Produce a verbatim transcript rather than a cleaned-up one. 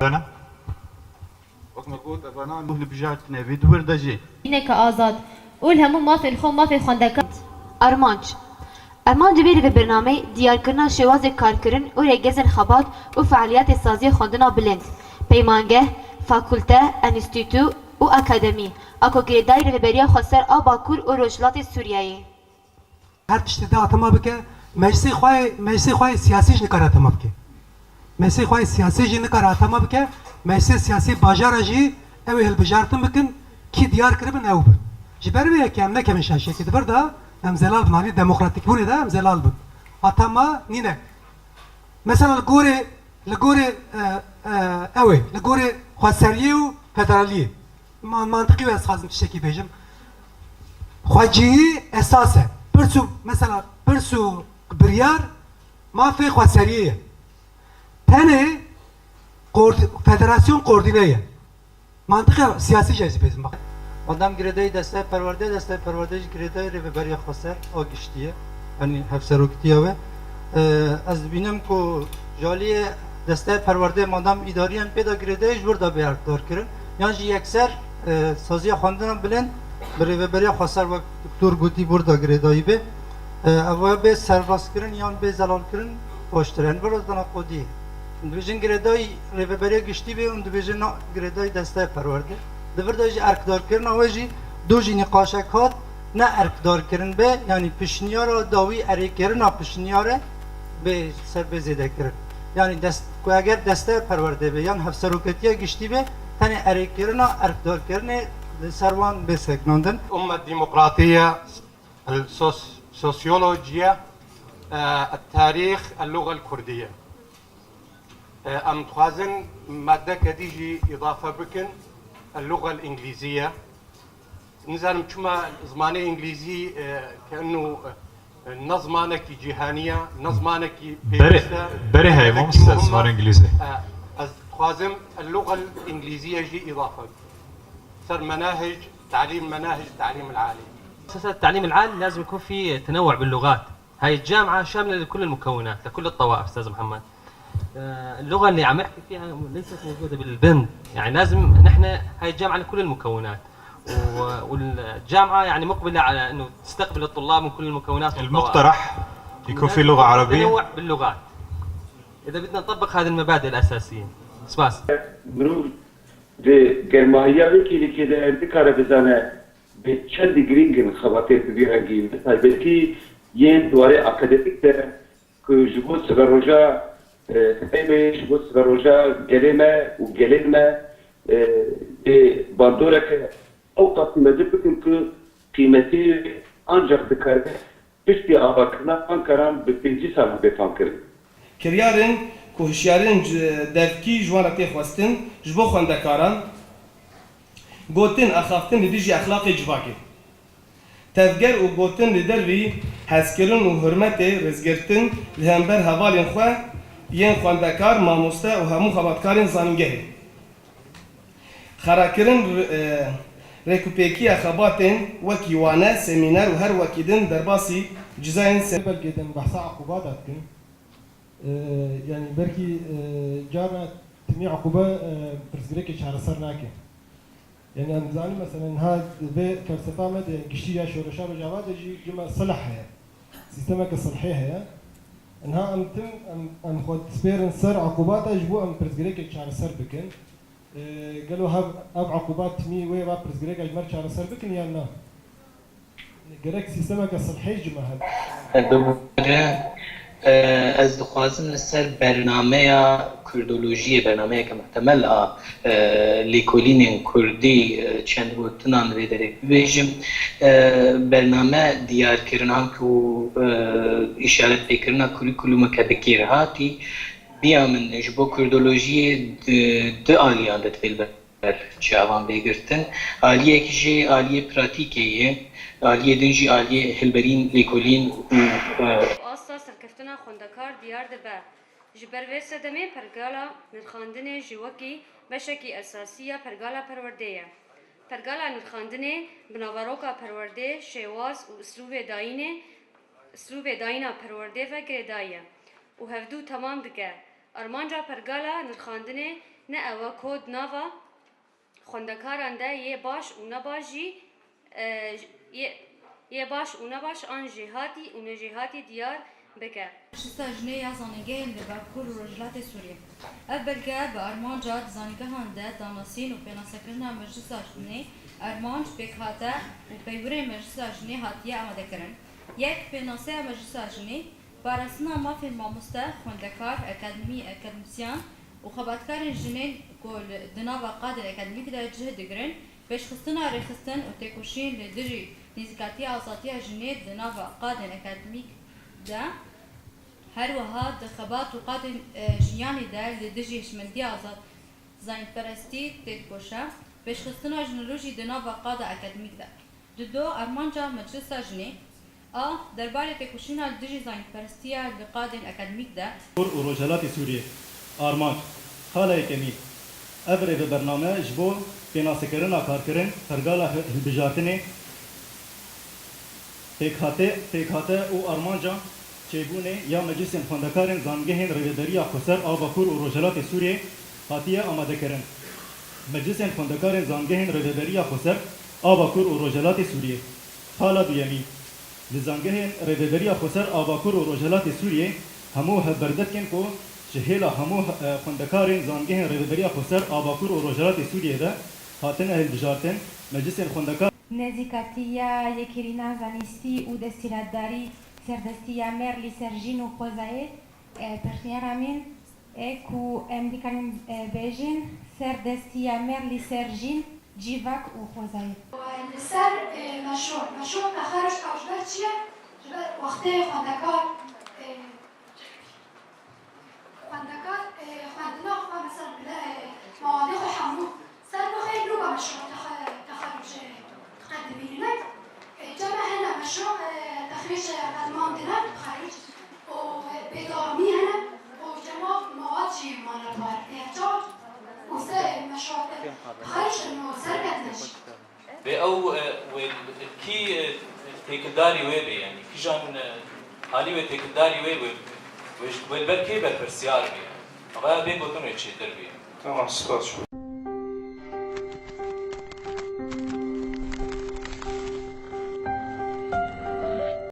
Bana. Wek me got, evana nû hilbijartinê vê di wir de jî. Dîneke azad û li hemû mafên xwe mafê xwendekar. Armanc. Armancê vê rêvebernameyê diyarkirina şêwazê karkirin û rêgezên xebat û fealiyetê saziyê xwendina bilind, peymangeh, fakulte, enstîtû û akademî a ku girêdayî Rêveberiya Xweser a Bakur û Rojhilatê Sûriyeyê. Her tiştê de atama bike, meclisê xwe yê, meclisê xwe yê siyasî jî nikare atama bike. Meclisê xwe yê siyasî jî nikare atama bike, meclisê siyasî bajara jî ew ê hilbijartin bikin, kî diyar kiribin ew bin. Ji ber vê yekê em nekevin şaşiyekê, di vir de em zelal bin, alî demokratîkbûnê de em zelal bin. Atama nîne. Mesela li gorê, li gorê, e, e, ew ê, li gorê xweseriyê û federaliyê. Ma-, mantiqî wê ez dixwazim tiştekî bêjim. Xwecihî esas e. Pirs û, mesela, pirs û biryar mafê xweseriyê ye. Tenê koord-, federasyon koordîne ye. Mantiqê siyasî jî ez dibêjim, bak. Madem girêdayî desteyê perwerdeyê, desteyê perwerdeyê jî girêdayî Rêveberiya Xweser a giştî ye. Yanî hevseroktiya wê. E, ez dibînim ku ji aliyê desteyê perwerdeyê madem îdariyan pê de girêdayî ji wir de bê erkdarkirin. Yan jî yekser, e, saziya xwendina bilind bi Rêveberiya Xweser wek doktor gotî bi wir de girêdayî bê. E, ev waya bê serbestkirin yan bê zelalkirin baştir e. Vir de dana qodî. Hûn dibêjin girêdayî Rêveberiya Giştî bê, hûn dibêjin na girêdayî desteya perwerdê. Di vir de jî erkdarkirina wê jî do jî nîqaşek hat, ne erkdarkirin be, yanî pişniyara dawî erêkirina pişniyare bê ser bê zêdekirin. Yanî dest, ku eger desteya perwerdê be yan hevseroketiya giştî be, tenê erêkirina erkdarkirinê li ser wan bê sekinandin. أمة ديمقراطية، السوس-، سوسيولوجيا، آه، التاريخ، اللغة الكردية. Em dixwazin maddeke dî jî îdafe bikin, اللغة الإنجليزية. Nizanim çima zimanê îngilîzî, e, ke inu, e, ne zimanekî cîhanî ye, ne zimanekî pêwîst e, berê heye, mamoste, zimanê îngilîzî. E, ez dixwazim اللغة الإنجليزية jî îdafe bikim. Ser menahij, talîm, menahij talîm العالي. مؤسسة التعليم العالي لازم يكون في تنوع باللغات. هاي الجامعة شاملة لكل المكونات، لكل الطوائف، أستاذ محمد. آه، اللغة اللي عم يحكي فيها ليست موجودة بالبند. يعني لازم نحن، هاي الجامعة لكل المكونات. و-، والجامعة يعني مقبلة على إنه تستقبل الطلاب من كل المكونات والطوائف. المقترح يكون في لغة عربية. تنوع باللغات. إذا بدنا نطبق هذه المبادئ الأساسية. سباس. Mirov di germahiya wê kêlîkê de nikare bizane bê çendî girîng in xebatên bi vî rengî, bi taybetî yên di warê akademîk de ku ji bo siberoja, e, herêmê, ji bo siberoja gelê me û gelên me, e, bê bandoreke ew qasî mezin bikin ku qîmetê ancax dikare piştî avakirina van karan bi pêncî salan bê famkirin. Kiryarên ku hişyariyên ci-, devkî ji wan re tê xwestin, ji bo xwendekaran, gotin axaftin li dijî exlaqê civakê. Tevger û gotin li dervî hezkirin û hurmetê rêzgirtin li hember hevalên xwe yên xwendekar, mamoste û hemû xebatkarên zanîngehê. Xerakirin, e, rêkûpêkiya xebatên wekî wane, semîner û her wekî din derbasî cizayên se- Belgê din behsa eqûbata dikin. E, yanî belkî, e, carna timî eqûbe, e, pirsgirêkê çareser nake. Yanî em dizanin mesela niha vê felsefa me de giştî ya şoreşa Rojava de jî cima silh heye. Sîstemeke silhê heye. Niha em tim, em, em xwe dispêrin ser eqûbata ji bo em pirsgirêkek çareser bikin. E, gelo hev, ev eqûbat timî wê va pirsgirêka ji me re çareser bikin yan na? Gerek sîstemeke silhê ji me hebe. Bi were, e, ez dixwazim li ser bernameya kurdolojiyê, bernameyeke muhtemel a, e, lêkolînên kurdî, e, çend gotinan vê derê bibêjim. E, bername diyarkirina ku, e, îşaretpêkirina kurîkulumeke bi kêr hatî, Diya min ji bo kurdolojiyê di, di aliyan de divê li ber çavan bê girtin. Aliyek jê aliyê pratîkê ye, aliyê din jî aliyê hilberîn, lêkolîn û, e, Asta serkeftina xwendekar diyar dibe. Ji ber vê sedemê pergala nirxandinê jî wekî beşekî esasî ya pergala perwerdê ye. Pergala nirxandinê bi naveroka perwerdê, şêwaz û islûbê dayînê, islûbê dayîna perwerdê ve girêdayî ye û hevdû temam dike. Armanca pergala nirxandinê Ne ew e ku di nava xwendekaran de yê baş û nebaş jî, e, yê, yê baş û nebaş an jêhatî û nejêhatî diyar bike. Meclisa Jinê ya Zanîngehên li Bakur û Rojhilatê Sûriyê. Ev belge bi armanca di zanîngehan de danasîn û pênasekirina Meclisa Jinê, armanc, pêkhate û peywirên Meclisa Jinê hatiye amadekirin. Yek, pênaseya Meclisa Jinê, parastina mafên mamoste, xwendekar, akademî, akademîsyan û xebatkarên jinên ku li, di nava qadên akademîk de cih digirin, pêşxistina rêxistin û têkoşîn li dijî nêzîkatiya azadiya jinê di nava qadên akademîk de, her wiha di xebat û qadên, e, jiyanê de li dijî hişmendiya azad, zayînperestî têdikoşe, pêşxistina jinû jî di nava qada akademîk de. Dido, armanca Meclisa Jinê a derbarê têkoşîna li dijî zayînperestiya li qadên akademîk de. Kur û Rojhelatê Sûriyê. Armanc. Xala yekemî. Ev rêvebername ji bo pênasekirina karkirin, pergala hi-, hilbijartinê, pêkhate, pêkhate û armanca çêbûnê ya Meclisên Xwendekarên Zangehên Rêveberiya Xweser a Bakur û Rojhelatê Sûriyê hatiye amadekirin. Meclisên Xwendekarên Zangehên Rêveberiya Xweser a Bakur û Rojhelatê Sûriyê. Xala duyemî. Li Zangehên Rêveberiya Xweser a Bakur û Rojhelatê Sûriyê hemû hevberde dikin ku ji hêla hemû, e, xwendekarên Zangehên Rêveberiya Xweser a Bakur û Rojhelatê Sûriyê de hatine hilbijartin, Meclisên Xwendekar. Nêzîkatiya yekirîna zanistî û desthilatdarî, serdestiya mêr li ser jin û xwezayê, e, pêxniyara min e ku em dikarin, e, bêjin, serdestiya mêr li ser jin, civak û xwezayê. Li ser, e, meşrû, meşrû texerûc ew ji ber çi ye? Ji ber wextê xwendekar, e, Xwendekar, e, xwendina xwe, mesela, bile, e, mewadi xwe hemû ser bixê, nû be meşrû texe-, texerrûc, e, diqedimînine. E, cema hene meşrû, e, texrîc, e, qedimandine, texerrûc û, e, bêdewamî hene û cema mewad jî mane bi war. E, çawa û se meşrû te-, texerrûc nû serketine jî. Vê ew, e, wê kî, e, têkildarî wê bê, yanî kîjan, e, alî wê têkildarî wê, wê, wê, wê li ber kê berpirsiyar bê, yanî. Ev bê gotin wê çêtir bê. Tamam, spas ji bo.